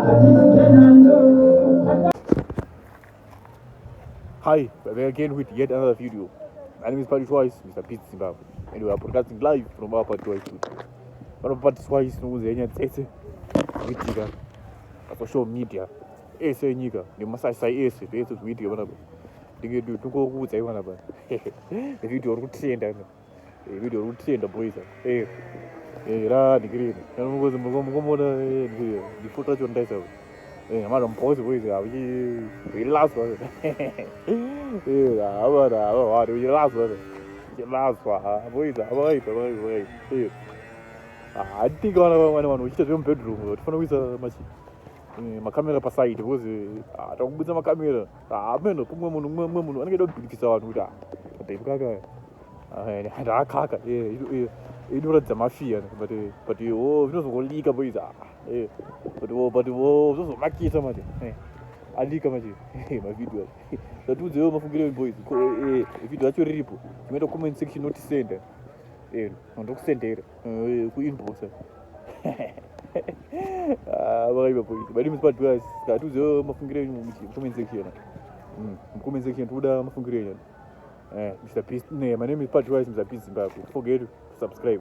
Hi, we're back again with yet another video. My name is Party Twice, Mr. Beast Zimbabwe, and we are broadcasting live from our Party Twice studio. Pano Party Twice tinokuudza nyaya dzese dzikuitika pasocial media ese enyika nemasaisai ese zvese zvikuitika panapa. Ndinge ndingokuudzai panapa. Video ri kutrenda. Video ri kutrenda boys. Eh. Eh ra ndikirini. Kana mungozi mukomona eh ndikiri. Ndifoto racho ndaisa. Eh mara mboys boys avi vilazwa. Eh ava ava vari vilazwa. Vilazwa boys ava vaipa vaipa. Eh. Hatika vana vamwe vanhu vachiita zvemubedroom tofanira kuisa machi makamera paside because takubudisa makamera hameno kumwe munhu mumwe munhu anenge aida kubhidikisa vanhu kuti babe kaka ndakaka inoratidza mafia but but oh zvinozongolika boys but oh but oh zvozomakisa manje alika manje mavideo zvatiudzewo mafungiro boys video racho riripo tinoita comment section notisenda ndokusendera kuinbox. Vakaipa boys. My name is Pat guys. Tiudzewo mafungiro enyu mucomment section. Mucomment section toda mafungiro enyu. Mr. Beast. My name is Pat Rice, Mr. Beast Zimbabwe. Don't forget to subscribe.